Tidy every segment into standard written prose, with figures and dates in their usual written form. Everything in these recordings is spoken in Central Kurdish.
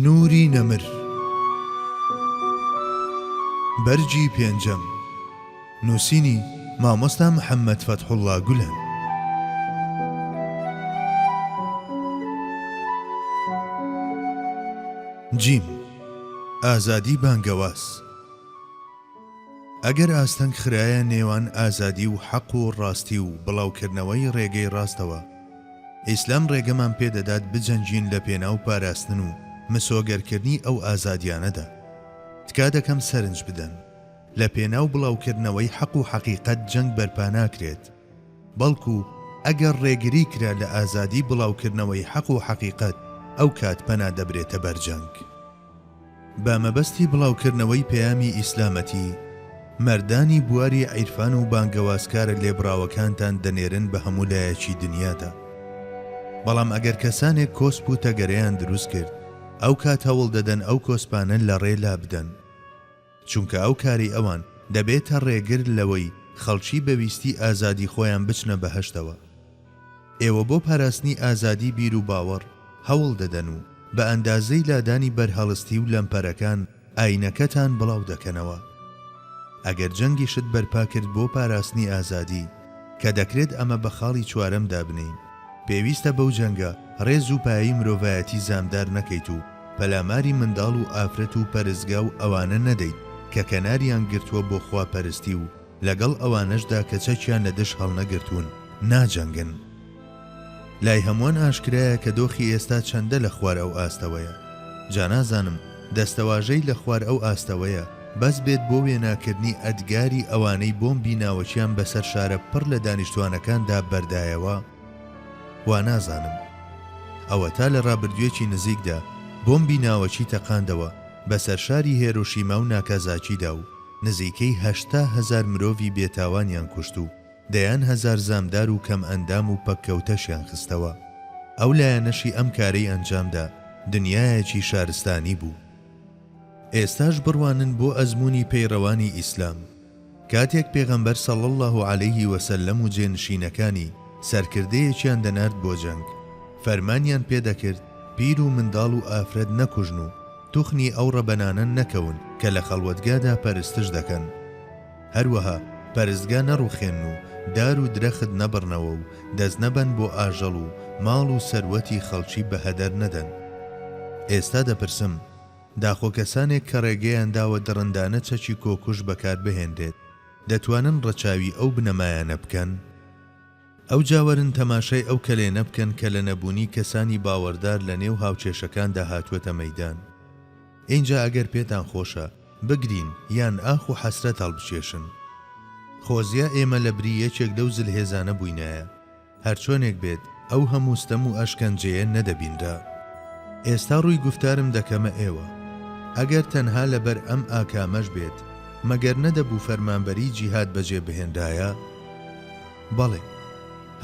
نوری نەمر بەرگی پێنجەم نووسینی مامۆستا محەممەد فەتحوڵڵا گولەن. جیم، ئازادی بانگەواز. ئەگەر ئاستەنگ خرایە نێوان ئازادی و حەق و ڕاستی و بڵاوکردنەوەی ڕێگەی ڕاستەوە، ئیسلام ڕێگەمان پێ دەدات بجەنگین لە پێناو پاراستن و مسۆگەرکردنی ئەو ئازادیانەدا. تکا دەکەم سەرنج بدەن. لە پێناو بڵاوکردنەوەی حەق و حەقیقەت جەنگ بەرپا ناکرێت. بەڵکو ئەگەر ڕێگری کرا لە ئازادی بڵاوکردنەوەی حەق و حەقیقەت ئەو کات پەنا دەبرێتە بەر جەنگ. بە مەبەستی بڵاوکردنەوەی پەیامی ئیسلامەتی، مەردانی بواری عیرفان و بانگەوازکارە لێبڕاوەکانتان دەنێرن بە هەموو لایەکی دنیادا. بەڵام ئەگەر کەسانێک کۆسپ و تەگەرەیان دروست کرد، ئەو کات هەوڵ دەدەن ئەو کۆسپانە لە ڕێ لابدەن. چونکە ئەو کارەی ئەوان دەبێتە ڕێگر لەوەی خەڵکی بە ویستی ئازادی خۆیان بچنە بەهەشتەوە. ئێوە بۆ پاراستنی ئازادی بیر و باوەڕ هەوڵ دەدەن و بە ئەندازەی لادانی بەرهەڵستی و لەمپەرەکان ئاینەکەتان بڵاو دەکەنەوە. ئەگەر جەنگیشت بەرپا کرد بۆ پاراستنی ئازادی، کە دەکرێت ئەمە بە خاڵی چوارەم دابنێین، پێویستە بەو جەنگە ڕێز و پایەی مرۆڤایەتی زامدار نەکەیت و پەلاماری منداڵ و ئافرەت و پەرستگا و ئەوانە نەدەیت کە کەناریان گرتووە بۆ خوا پەرستی و لەگەڵ ئەوانەشدا کە چەکیان لە دژ هەڵنەگرتوون ناجەنگن. لای هەمووان ئاشکرایە کە دۆخی ئێستا چەندە لە خوار ئەو ئاستەوەیە. جا نازانم دەستەواژەی لە خوار ئەو ئاستەوەیە بەس بێت بۆ وێناکردنی ئەدگاری ئەوانەی بۆمبی ناوەکیان بەسەر شارە پڕ لە دانیشتوانەکاندا بەردایەوە؟ وا نازانم. ئەوەتا لە ڕابردوویەکی نزیکدا بۆمبی ناوەکی تەقاندەوە بەسەر شاری هێرۆشیما و ناکازاکیدا و نزیکەی 80,000 مرۆڤی بێتاوانیان کوشت و دەیان هەزار زامدار و کەمئەندام و پەککەوتەشیان خستەوە. ئەو لایەنەشی ئەم کارەی ئەنجامدا دنیایەکی شارستانی بوو. ئێستاش بڕوانن بۆ ئەزموونی پەیڕەوانی ئیسلام. کاتێک پێغەمبەر صلی اللە علیه وسلم و جێنشینەکانی سەرکردەیەکیان دەنارد بۆ جەنگ، فەرمانیان پێدەکرد پیر و منداڵ و ئافرەت نەکوژن و توخنی ئەو ڕەبەنانە نەکەون کە لە خەڵوەتگادا پەرستش دەکەن. هەروەها پەرستگا نەڕوخێنن و دار و درەخت نەبڕنەوە و دەست نەبەن بۆ ئاژەڵ و ماڵ و سەروەتی خەڵکی بە هەدەر نەدەن. ئێستا دەپرسم، داخۆ کەسانێک کە ڕێگەیان داوە دڕندانە چەکی کۆکوژ بەکار بهێنرێت، دەتوانن ڕەچاوی ئەو بنەمایانە بکەن؟ ئەوجا وەرن تەماشای ئەو کەلێنە بکەن کە لە نەبوونی کەسانی باوەڕدار لە نێو هاوکێشەکاندا هاتووەتە مەیدان. ئینجا ئەگەر پێتان خۆشە بگرین یان ئاخ و حەسرەت هەڵبکێشن. خۆزیا ئێمە لە بری یەکێک لەو زلهێزانە بووینایە. هەرچۆنێک بێت ئەو هەموو ستەم و ئەشکەنجەیە نەدەبینرا. ئێستا ڕووی گوفتارم دەکەمە ئێوە. ئەگەر تەنها لەبەر ئەم ئاکامەش بێت، مەگەر نەدەبوو فەرمانبەریی جیهاد بەجێ بهێنرایە؟ بەڵێ.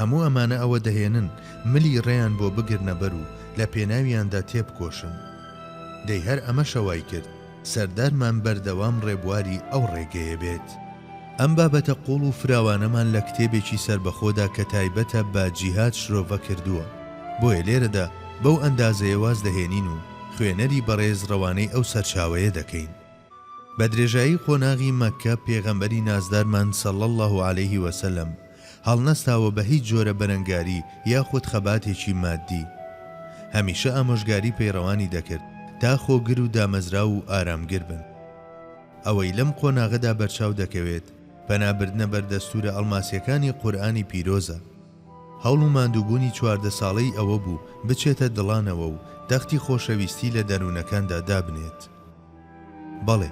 هەموو ئەمانە ئەوە دەهێنن ملی ڕێیان بۆ بگرنە بەر و لە پێناویاندا تێبکۆشن. دەی هەر ئەمەشە وای کرد سەردارمان بەردەوام ڕێبواری ئەو ڕێگەیە بێت. ئەم بابەتە قووڵ و فراوانەمان لە کتێبێکی سەربەخۆدا کە تایبەتە بە جیهاد شرۆڤە کردووە، بۆیە لێرەدا بەو ئەندازەیە واز دەهێنین و خوێنەری بەڕێز ڕەوانەی ئەو سەرچاوەیە دەکەین. بە درێژایی قۆناغی مەککە پێغەمبەری نازدارمان صلی اللە علیه وسلم هەڵنەستاوە بە هیچ جۆرە بەرەنگاری یاخود خەباتێکی ماددی. هەمیشە ئامۆژگاری پەیڕەوانی دەکرد تا خۆگر و دامەزراو و ئارامگر بن. ئەوەی لەم قۆناغەدا بەرچاو دەکەوێت پەنا بردنە بەر دەستوورە ئەڵماسیەکانی قورئانی پیرۆزە. هەوڵ و ماندووبوونی 14 ساڵەی ئەوە بوو بچێتە دڵانەوە و تەختی خۆشەویستی لە دەروونەکاندا دابنێت. بەڵێ،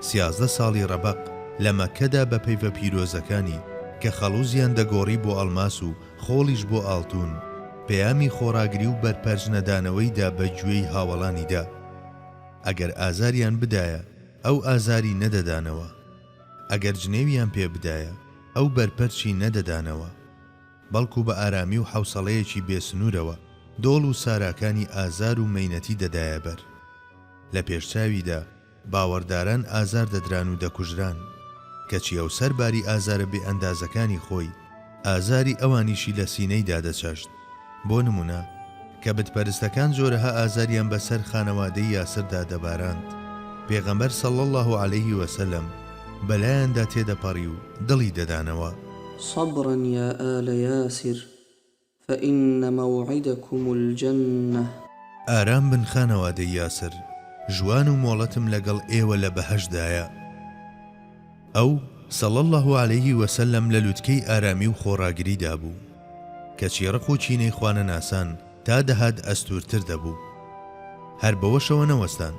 سیازدە ساڵی ڕەبەق لە مەککەدا بە پەیڤە پیرۆزەکانی، کە خەڵوزیان دەگۆڕی بۆ ئەڵماس و خۆڵیش بۆ ئاڵتوون، پەیامی خۆڕاگری و بەرپەرچ نەدانەوەی دا بە گوێی هاوەڵانیدا. ئەگەر ئازاریان بدایە، ئەو ئازاری نەدەدانەوە. ئەگەر جنێویان پێ بدایە، ئەو بەرپەرچی نەدەدانەوە. بەڵکو بە ئارامی و حەوسەڵەیەکی بێ سنوورەوە دۆڵ و ساراکانی ئازار و مەینەتی دەدایە بەر. لە پێش چاویدا باوەڕداران ئازار دەدران و دەکوژران، کەچی ئەو سەر باری ئازارە بێ ئەندازەکانی خۆی، ئازاری ئەوانیشی لە سینەیدا دەچەشت. بۆ نموونە. کە بتپەرستەکان جۆرەها ئازاریان بەسەر خانەوادەی یاسردا دەباراند، پێغەمبەر صلی اللە علیه وسلم بەلایاندا تێدەپەڕی و دڵی دەدانەوە. صبرا یا آل یاسر فإن موعدکم الجنە. ئارام بن خانەوادەی یاسر، ژوان و مۆڵەتم لەگەڵ ئێوە لە بەهەشتدایە. ئەو، صلی اللە علیه وسلم، لە لوتکەی ئارامی و خۆڕاگریدا بوو. کەچی ڕق و کینەی خوانەناسان تا دەهات ئەستوورتر دەبوو. هەر بەوەشەوە نەوەستان،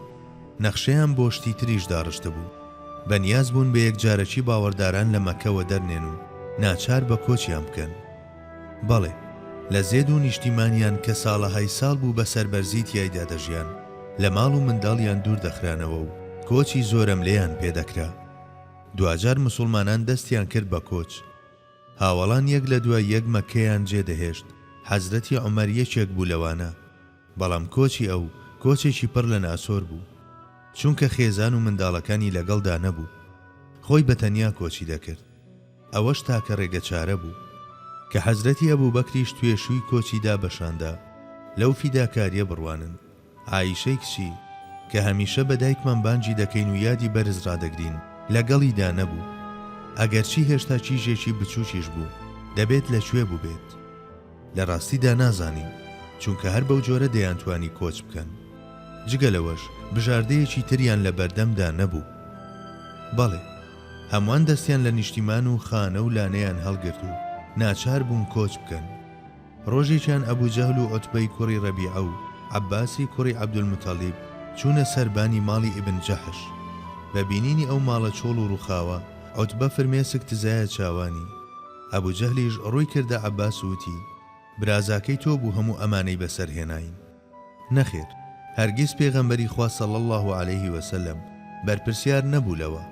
نەخشەیان بۆ شتی تریش داڕشتبوو. بەنیاز بوون بە یەکجارەکی باوەڕداران لە مەککە وەدەرنێن و ناچار بە کۆچیان بکەن. بەڵێ، لە زێد و نیشتیمانیان کە ساڵەهای ساڵ بوو بە سەربەرزی تیایدا دەژیان، لە ماڵ و منداڵیان دوور دەخرانەوە و کۆچی زۆرەملێیان پێ دەکرا. دواجار مسوڵمانان دەستیان کرد بە کۆچ. هاوەڵان یەک لە دوای یەک مەککەیان جێ دەهێشت، حەزرەتی عومەر یەکێک بوو لەوانە. بەڵام کۆچی ئەو، کۆچێکی پڕ لە ناسۆر بوو. چونکە خێزان و منداڵەکانی لەگەڵدا نەبوو. خۆی بە تەنیا کۆچی دەکرد. ئەوەش تاکە ڕێگەچارە بوو. کە حەزرەتی ئەبوبەکریش توێشووی کۆچی دا بە شاندا، لەو فیداکارییە بڕوانن. عائیشەی کچی، کە هەمیشە بە دایکمان بانگی دەکەین و یادی بەرز ڕادەگرین، لەگەڵیدا نەبوو. ئەگەرچی هێشتا کیژێکی بچووکیش بوو، دەبێت لە کوێ بووبێت؟ لە ڕاستیدا نازانین، چونکە هەر بەو جۆرە دەیانتوانی کۆچ بکەن. جگە لەوەش بژاردەیەکی تریان لە بەردەمدا نەبوو. بەڵێ، هەمووان دەستیان لە نیشتیمان و خانە و لانەیان هەڵگرت و ناچار بوون کۆچ بکەن. ڕۆژێکیان ئەبو جەهل و عوتبەی کوڕی ڕەبیعە و عەباسی کوڕی عەبدولموتەڵیب چوونە سەر بانی ماڵی ئیبن جەحش. بە بینینی ئەو ماڵە چۆڵ و ڕووخاوە، عوتبە فرمێسک تزایە چاوانی. ئەبو جەهلیش ڕووی کردە عەباس و وتی، برازاکەی تۆ بوو هەموو ئەمانەی بەسەر هێناین. نەخێر، هەرگیز پێغەمبەری خوا صلی اللە علیه وسلم بەرپرسیار نەبوو لەوە.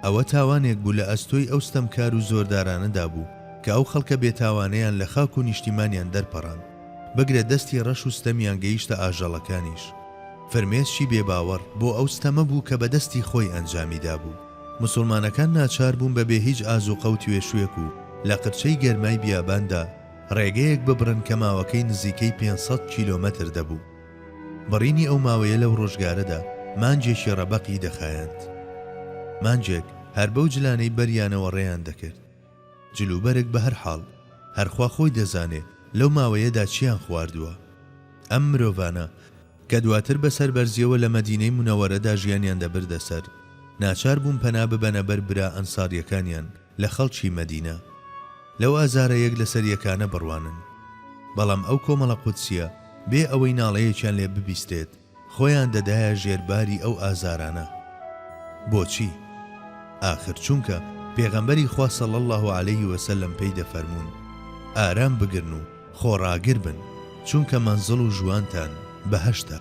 ئەوە تاوانێک بوو لە ئەستۆی ئەو ستەمکار و زۆردارانەدا بوو کە ئەو خەڵکە بێتاوانەیان لە خاک و نیشتیمانیان دەرپەڕاند، بگرە دەستی ڕەش و ستەمیان گەیشتە ئاژەڵەکانیش. فرمێسکی بێباوەڕ بۆ ئەو ستەمە بوو کە بە دەستی خۆی ئەنجامی دابوو. موسوڵمانەکان ناچار بوون بە بێ هیچ ئازوقە و توێشوێک و لە قرچەی گەرمای بیاباندا ڕێگەیەک ببڕن کە ماوەکەی نزیکەی 500 کیلۆمەتر دەبوو. بڕینی ئەو ماوەیە لەو ڕۆژگارەدا مانگێکی ڕەبەقی دەخایاند. مانگێک هەر بەو جلانەی بەریانەوە ڕێیان دەکرد. جلوبەرگ بە هەر حاڵ، هەر خوا خۆی دەزانێ لەو ماوەیەدا چیان خواردووە. ئەم مرۆڤانە کە دواتر بە سەربەرزیەوە لە مەدینەی مونەوەرەدا ژیانیان دەبردە سەر، ناچار بوون پەنا ببەنە بەر برا ئەنساریەکانیان لە خەڵکی مەدینە. لەو ئازارە یەک لەسەر یەکانە بڕوانن. بەڵام ئەو کۆمەڵە قودسیە بێ ئەوەی ناڵەیەکیان لێ ببیسترێت، خۆیان دەدایە ژێر باری ئەو ئازارانە. بۆچی؟ ئاخر چونکە پێغەمبەری خوا صلی اللە علیه وسلم پێی دەفەرموون، ئارام بگرن و خۆڕاگر بن، چونکە مەنزڵ و ژوانتان بەهەشتە.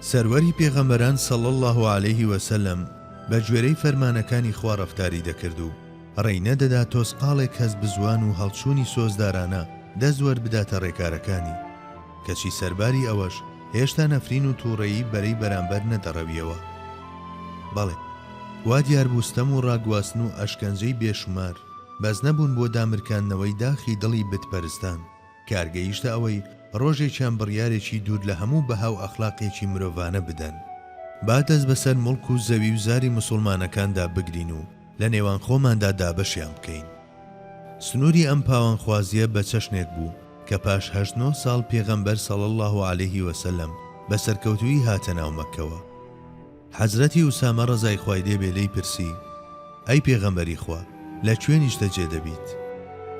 سەروەری پێغەمبەران صلی اللە علیه وسلم بە گوێرەی فەرمانەکانی خوا ڕەفتاری دەکرد و ڕێی نەدەدا تۆزقاڵێک هەست بزوان و هەڵچوونی سۆزدارانە دەست وەربداتە ڕێکارەکانی، کەچی سەرباری ئەوەش هێشتا نەفرین و تووڕەیی بەرەی بەرامبەر نەدەڕەویەوە. بەڵێ، وا دیار بوو ستەم و ڕاگواستن و ئەشکەنجەی بێشومار بەس نەبوون بۆ دامرکاندنەوەی داخی دڵی بتپەرستان، کار گەیشتە ئەوەی ڕۆژێکیان بڕیارێکی دوور لە هەموو بەها و ئەخلاقێکی مرۆڤانە بدەن. با دەست بەسەر موڵک و زەوی و زاری موسوڵمانەکاندا بگرین و لە نێوان خۆماندا دابەشیان بکەین. سنووری ئەم پاوانخوازییە بە چەشنێک بوو کە پاش هەشت نۆ ساڵ پێغەمبەر صلی اللە علیه وسلم بە سەرکەوتوویی هاتە ناو مەککەوە. حەزرەتی ئوسامە ڕەزای خوای لێ بێ لێی پرسی، ئەی پێغەمبەری خوا لە کوێ نیشتەجێ دەبیت؟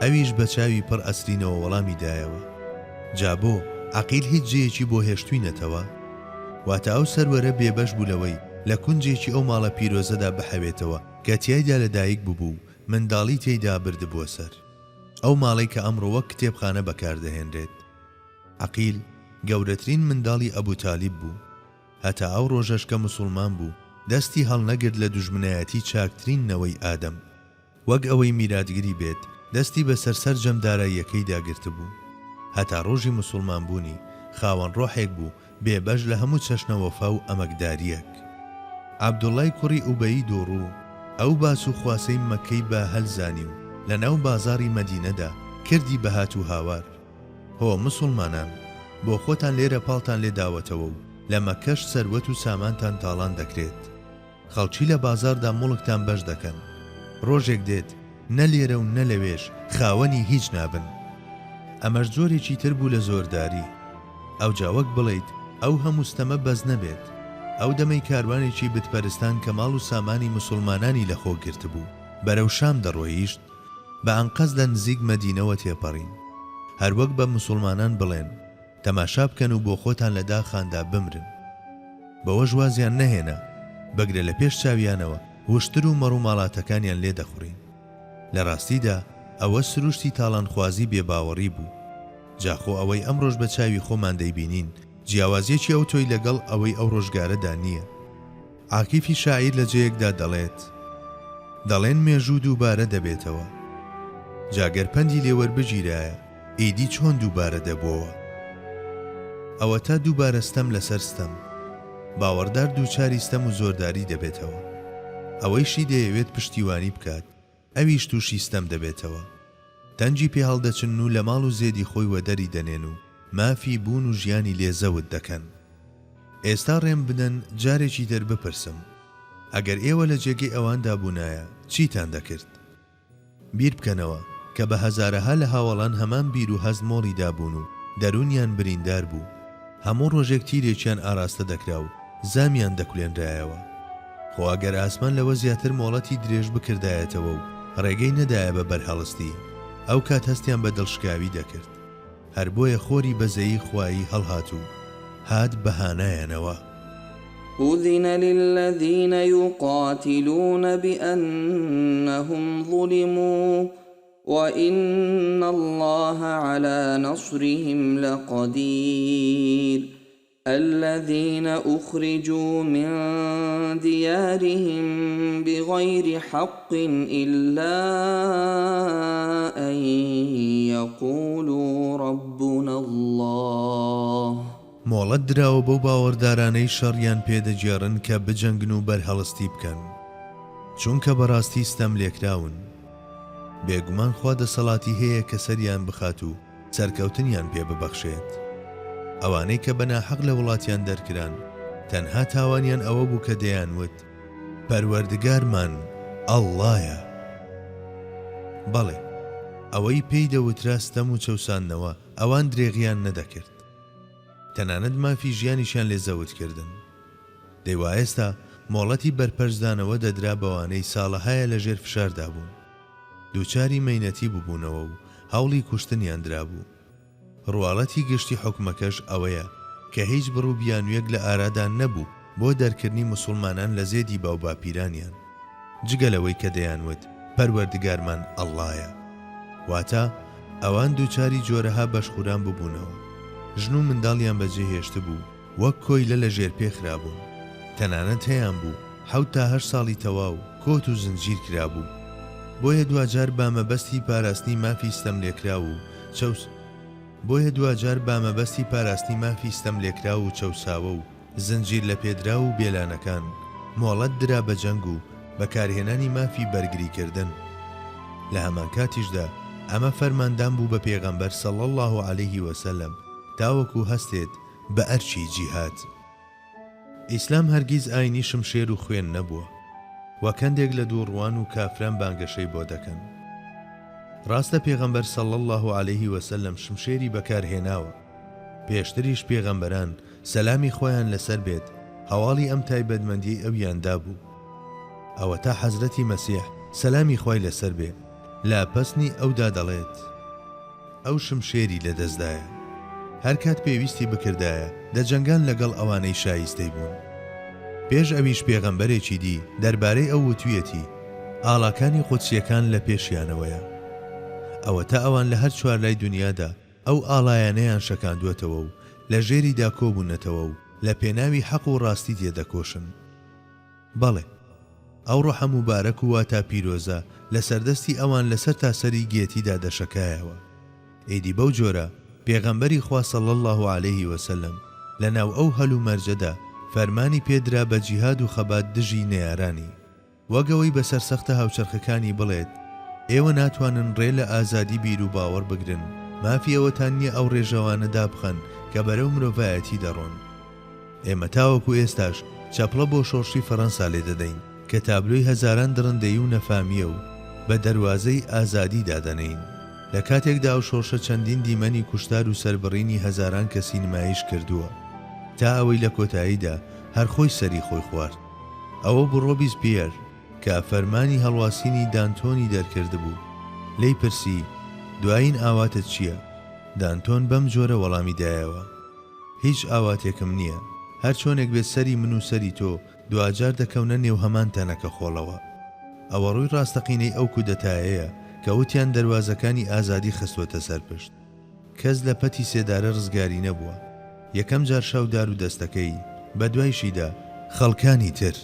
ئەویش بە چاوی پڕ ئەسرینەوە وەڵامی دایەوە، جا بۆ عەقیل هیچ جێیەکی بۆ هێشتوینەتەوە؟ واتە ئەو سەروەرە بێبەش بوو لەوەی لە کونجێکی ئەو ماڵە پیرۆزەدا بحەوێتەوە کە تیایدا لەدایک ببوو و منداڵی تێیدا بردبووە سەر. ئەو ماڵەی کە ئەمڕۆ وەک کتێبخانە بەکاردەهێنرێت. عەقیل گەورەترین منداڵی ئەبو تالیب بوو. هەتا ئەو ڕۆژەش کە موسوڵمان بوو، دەستی هەڵنەگرت لە دوژمنایەتی چاکترین نەوەی ئادەم. وەک ئەوەی میراتگری بێت، دەستی بەسەر سەرجەم داراییەکەیدا گرتبوو. هەتا ڕۆژی موسوڵمان بوونی، خاوەن ڕۆحێک بوو بێ بەش لە هەموو چەشنە وەفا و ئەمەکدارییەک. عەبدوڵڵای کوڕی ئوبەیی دووڕوو، ئەو باس و خواسەی مەککەی بە هەل زانی و لە ناو بازاڕی مەدینەدا کردی بە هات و هاوار. هۆ موسوڵمانان! بۆ خۆتان لێرە پاڵتان لێ داوەتەوە و لە مەککەش سەروەت و سامانتان تاڵان دەکرێت. خەڵکی لە بازاڕدا موڵکتان بەش دەکەن. ڕۆژێک دێت نە لێرە و نە لەوێش خاوەنی هیچ نابن. ئەمەش جۆرێکی تر بوو لە زۆرداری. ئەوجا وەک بڵێیت ئەو هەموو ستەمە بەس نەبێت، ئەو دەمەی کاروانێکی بتپەرستان کە ماڵ و سامانی موسوڵمانانی لە خۆ گرتبوو بەرەو شام دەڕۆیشت، بە ئەنقەست لە نزیک مەدینەوە تێپەڕین. هەر وەک بە موسوڵمانان بڵێن، تەماشا بکەن و بۆ خۆتان لە داخاندا بمرن. بەوەش وازیان نەهێنا، بگرە لە پێش چاویانەوە وشتر و مەڕوماڵاتەکانیان لێ دەخوڕین. لە ڕاستیدا ئەوە سروشتی تاڵانخوازی بێباوەڕی بوو. جا خۆ ئەوەی ئەمڕۆش بە چاوی خۆمان دەیبینین جیاوازیەکی ئەوتۆی لەگەڵ ئەوەی ئەو ڕۆژگارەدا نییە. عاکیفی شاعیر لە جێیەکدا دەڵێت، دەڵێن مێژوو دووبارە دەبێتەوە. جا گەر پەندی لێ وەربگیرایە ئیدی چۆن دووبارە دەبۆوە؟ ئەوەتا دووبارە ستەم لەسەر ستەم. باوەڕدار دووچاری ستەم و زۆرداری دەبێتەوە. ئەوەیشی دەیەوێت پشتیوانی بکات، ئەویش تووشی ستەم دەبێتەوە. تەنگی پێ هەڵدەچنن و لە ماڵ و زێدی خۆی وەدەری دەنێن و مافی بوون و ژیانی لێ زەوت دەکەن. ئێستا ڕێم بدەن جارێکی تر بپرسم، ئەگەر ئێوە لە جێگەی ئەواندا بوونایە چیتان دەکرد؟ بیر بکەنەوە کە بە هەزارەها لە هاوەڵان هەمان بیر و هەست مۆڵی دابوون و دەروونیان بریندار بوو. هەموو ڕۆژێک تیرێکیان ئاراستە دەکرا و زامیان دەکولێنرایەوە. خۆ ئەگەر ئاسمان لەوە زیاتر مۆڵەتی درێژ بکردایەتەوە و ڕێگەی نەدایە بە بەرهەڵستی، ئەو کات هەستیان بە دڵشکاوی دەکرد. هەر بۆیە خۆری بەزەیی خوایی هەڵهات و هات بە هانایانەوە. أذن للذین یقاتلون بأنهم ظلموا وإن اللە علی نصرهم لقدیر الذین أخرجوا من دیارهم بغیر حق إلا أن یقولوا ربنا اللە. مۆڵەت دراوە بەو باوەڕدارانەی شەڕیان پێ دەگێڕن کە بجەنگن و بەرهەڵستی بکەن، چونکە بەڕاستی ستەملێکراون. بێگومان خوا دەسەڵاتی هەیە کە سەریان بخات و سەرکەوتنیان پێ ببەخشێت. ئەوانەی کە بە ناحەق لە وڵاتیان دەرکران، تەنها تاوانیان ئەوە بوو کە دەیانوت، پەروەردگارمان ئەڵڵایە. بەڵێ، ئەوەی پێی دەوترا ستەم و چەوساندنەوە ئەوان درێغیان نەدەکرد. تەنانەت مافی ژیانیشیان لێ زەوت کردن. دەی وا ئێستا مۆڵەتی بەرپەرچدانەوە دەدرا بەوانەی ساڵەهایە لەژێر فشاردا بوون. دووچاری مەینەتی ببوونەوە و هەوڵی کوشتنیان درابوو. ڕواڵەتی گشتی حوکمەکەش ئەوەیە کە هیچ بڕ و بیانوویەک لە ئارادا نەبوو بۆ دەرکردنی موسوڵمانان لە زێدی باوباپیرانیان جگە لەوەی کە دەیانوت پەروەردگارمان ئەڵڵایە. واتە ئەوان دووچاری جۆرەها بەشخوران ببوونەوە. ژن و منداڵیان بەجێ هێشتبوو. وەک کۆیلە لە ژێر پێ خرابوون، تەنانەت هەیانبوو حەوت تا هەشت ساڵی تەواو کۆت و زنجیر کرابوو. بۆیە دواجار با مەبەستی پاراستنی مافی ستەملێکراو و چەوس بۆیە دواجار با مەبەستی پاراستنی مافی ستەملێکراو و چەوساوە و زنجیرلەپێدراو و بێلانەکان، مۆڵەت درا بە جەنگ و بەکارهێنانی مافی بەرگریکردن. لە هەمانکاتیشدا ئەمە فەرماندان بوو بە پێغەمبەر صلی اللە علیه وسلم تاوەکو هەستێت بە ئەرکی جیهاد. ئیسلام هەرگیز ئاینی شمشێر و خوێن نەبووە، وەک هەندێک لە دووڕووان و کافران بانگەشەی بۆ دەکەن. ڕاستە پێغەمبەر صلی اللە علیه وسلم شمشێری بەکار هێناوە، پێشتریش پێغەمبەران، سەلامی خوایان لەسەر بێت، هەواڵی ئەم تایبەتمەندیەی ئەویان دابوو. ئەوەتا حەزرەتی مەسیح، سەلامی خوای لەسەر بێ، لە پەسنی ئەودا دەڵێت. ئەو شمشێری لە دەستدایە. هەر کات پێویستی بکردایە دەجەنگان لەگەڵ ئەوانەی شایستەی بوون. پێش ئەویش پێغەمبەرێکی دی دەربارەی ئەو وتویەتی، ئاڵاکانی قودسیەکان لە پێشیانەوەیە. ئەوەتا ئەوان لە هەر چوارلای دونیادا ئەو ئاڵایانەیان شەکاندوەتەوە و لە ژێریدا کۆبوونەتەوە و لە پێناوی حەق و ڕاستی تێدەکۆشن. بەڵێ، ئەو ڕۆحە موبارەک و واتا پیرۆزە لە سەردەستی ئەوان لە سەرتاسەری گێتیدا دەشەکایەوە. ئیدی بەو جۆرە پێغەمبەری خوا صلی اللە علیه وسلم لە ناو ئەو هەلومەرجەدا فەرمانی پێ درا بە جیهاد و خەبات دژی نەیارانی. وەک ئەوەی بە سەرسەختە هاوچەرخەکانی بڵێت، ئێوە ناتوانن ڕێ لە ئازادی بیروباوەڕ بگرن. مافی ئەوەتان نییە ئەو ڕێژەوانە دابخەن کە بەرەو مرۆڤایەتی دەڕۆن. ئێمە تاوەکو ئێستاش چەپڵە بۆ شۆڕشی فەرەنسا لێدەدەین کە تابلۆی هەزاران دڕندەیی و نەفامییە و بە دەروازەی ئازادی دادەنێین. لە کاتێکدا ئەو شۆڕشە چەندین دیمەنی کوشتار و سەربڕینی هەزاران کەسی نمایش کردووە. تا ئەوەی لە کۆتاییدا هەر خۆی سەری خۆی خوارد. ئەوە بوو ڕۆبیسپیەر کە فەرمانی هەڵواسینی دانتۆنی دەرکردبوو، لێی پرسی، دوایین ئاواتت چییە؟ دانتۆن بەم جۆرە وەڵامی دایەوە. هیچ ئاواتێکم نییە. هەر چۆنێک بێت سەری من و سەری تۆ دواجار دەکەونە نێو هەمان تەنەکە خۆڵەوە. ئەوە ڕووی ڕاستەقینەی ئەو کودەتایەیە کە وتیان دەروازەکانی ئازادی خستووەتە سەر پشت. کەس لە پەتی سێدارە ڕزگاری نەبووە. یەکەم جار شا و دار و دەستەکەی، بە دوایشیدا خەڵکانی تر.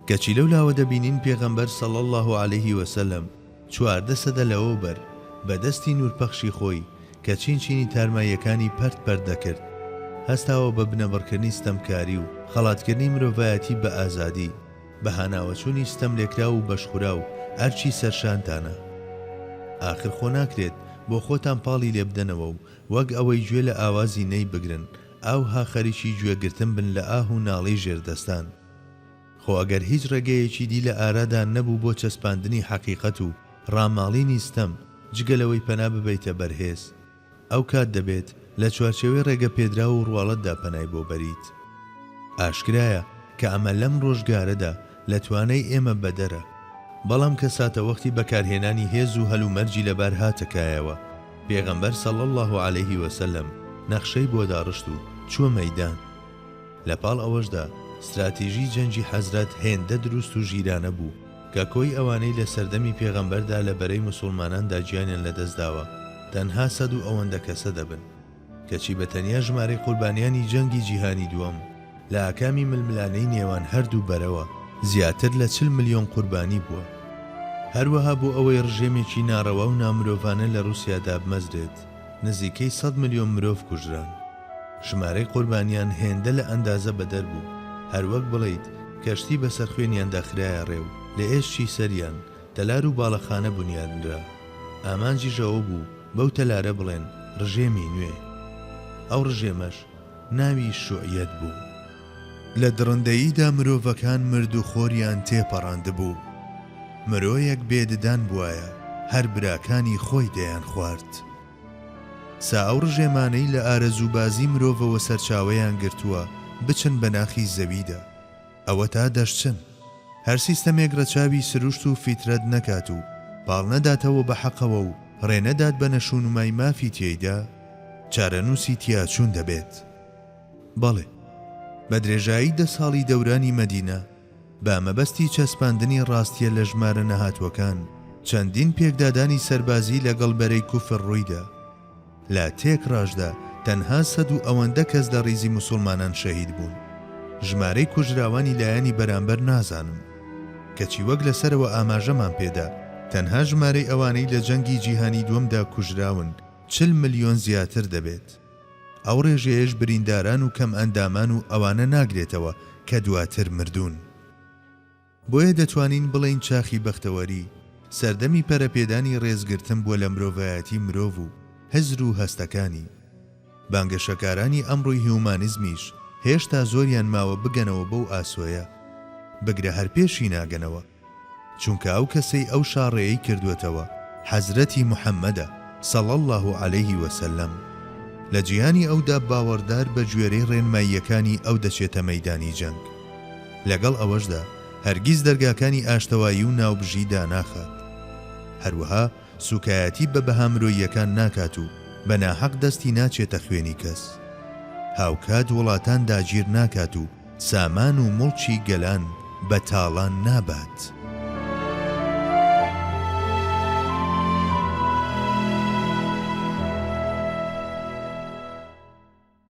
کەچی لەو لاوە دەبینین پێغەمبەر صلی اللە علیه وسلم 14 سەدە لەوەوبەر بە دەستی نوورپەخشی خۆی کە چین چینی تارماییەکانی پەرت پەرت دەکرد هەستاوە بە بنەبڕکردنی ستەمکاری و خەڵاتکردنی مرۆڤایەتی بە ئازادی بە هاناوەچوونی ستەملێکراو و بەشخوراو ئەرکی سەرشانتانە ئاخر خۆ ناکرێت بۆ خۆتان پاڵی لێبدەنەوە و وەک ئەوەی گوێ لە ئاوازی نەی بگرن ئاوها خەریکی گوێگرتن بن لە ئاه و ناڵەی ژێردەستان. خۆ ئەگەر هیچ ڕێگەیەکی دی لە ئارادا نەبوو بۆ چەسپاندنی حەقیقەت و ڕاماڵینی ستەم جگە لەوەی پەنا ببەیتە بەر هێز، ئەو کات دەبێت لە چوارچێوەی ڕێگە پێدراو و ڕواڵەتدا پەنای بۆ بەریت. ئاشکرایە کە ئەمە لەم ڕۆژگارەدا لە توانای ئێمە بەدەرە. بەڵام کە ساتەوەختی بەکارهێنانی هێز و هەلومەرجی لەبار هاتە کایەوە، پێغەمبەر صلی اللە علیه وسلم نەخشەی بۆ داڕشت و چووە مەیدان. لە پاڵ ئەوەشدا ستراتیژی جەنگی حەزرەت هێندە دروست و ژیرانە بوو کە کۆی ئەوانەی لە سەردەمی پێغەمبەردا لە بەرەی موسوڵماناندا گیانیان لەدەست داوە تەنها سەد و ئەوەندە کەسە دەبن. کەچی بە تەنیا ژمارەی قوربانیانی جەنگی جیهانی دووەم لە ئاکامی ململانێی نێوان هەردوو بەرەوە زیاتر لە 40 ملیۆن قوربانی بووە. هەروەها بۆ ئەوەی ڕژێمێکی ناڕەوا و نامرۆڤانە لە ڕوسیا دابمەزرێت نزیکەی سەد ملیۆن مرۆڤ کوژران. ژمارەی قوربانیان هێندە لە ئەندازە بەدەر بوو، هەروەک بڵێیت کەشتی بەسەر خوێنیاندا خرایە ڕێ و لە ئێشکی سەریان تەلار و باڵەخانە بونیادنرا. ئامانجیش ئەوە بوو بەو تەلارە بڵێن ڕژێمی نوێ. ئەو ڕژێمەش ناوی شوعیەت بوو. لە دڕندەییدا مرۆڤەکان مردوخۆریان تێپەڕاندبوو. مرۆیەک بێ ددان بوایە هەر براکانی خۆی دەیانخوارد. سا ئەو ڕژێمانەی لە ئارەزووبازی مرۆڤەوە سەرچاوەیان گرتووە بچن بە ناخی زەویدا. ئەوەتا دەشچن. هەر سیستەمێک ڕەچاوی سروشت و فیترەت نەکات و پاڵ نەداتەوە بە حەقەوە و ڕێ نەدات بە نەشونمای مافی تێیدا، چارەنووسی تیاچوون دەبێت. بەڵێ، بە درێژایی دە ساڵی دەورانی مەدینە، بە مەبەستی چەسپاندنی ڕاستییە لە ژمارە نەهاتووەکان، چەندین پێکدادانی سەربازی لەگەڵ بەرەی کوفر ڕوویدا. لە تێکڕاشدا تەنها سەد و ئەوەندە کەس لە ڕیزی موسوڵمانان شەهید بوون. ژمارەی کوژراوانی لایەنی بەرامبەر نازانم. کەچی وەک لە سەرەوە ئاماژەمان پێدا، تەنها ژمارەی ئەوانەی لە جەنگی جیهانی دووەمدا کوژراون 40 ملیۆن زیاتر دەبێت. ئەو ڕێژەیەش برینداران و کەمئەندامان و ئەوانە ناگرێتەوە کە دواتر مردوون. بۆیە دەتوانین بڵێین چاخی بەختەوەری، سەردەمی پەرەپێدانی ڕێزگرتن بووە لە مرۆڤایەتی مرۆڤ و هزر و هەستەکانی. بانگەشەکارانی ئەمڕۆی هیومانیزمیش هێشتا زۆریان ماوە بگەنەوە بەو ئاسۆیە. بگرە هەر پێشی ناگەنەوە. چونکە ئەو کەسەی ئەو شاڕێیەی کردووەتەوە حەزرەتی محمدە، صلی اللە علیه وسلم. لە جیهانی ئەودا باوەڕدار بە گوێرەی ڕێنماییەکانی ئەو دەچێتە مەیدانی جەنگ. لەگەڵ ئەوەشدا هەرگیز دەرگاکانی ئاشتەوایی و ناوبژی داناخات. هەروەها سوکایەتی بە بەها مرۆییەکان ناکات و بە ناحەق دەستی ناچێتە خوێنی کەس. هاوکات وڵاتان داگیر ناکات و سامان و موڵکی گەلان بە تاڵان نابات.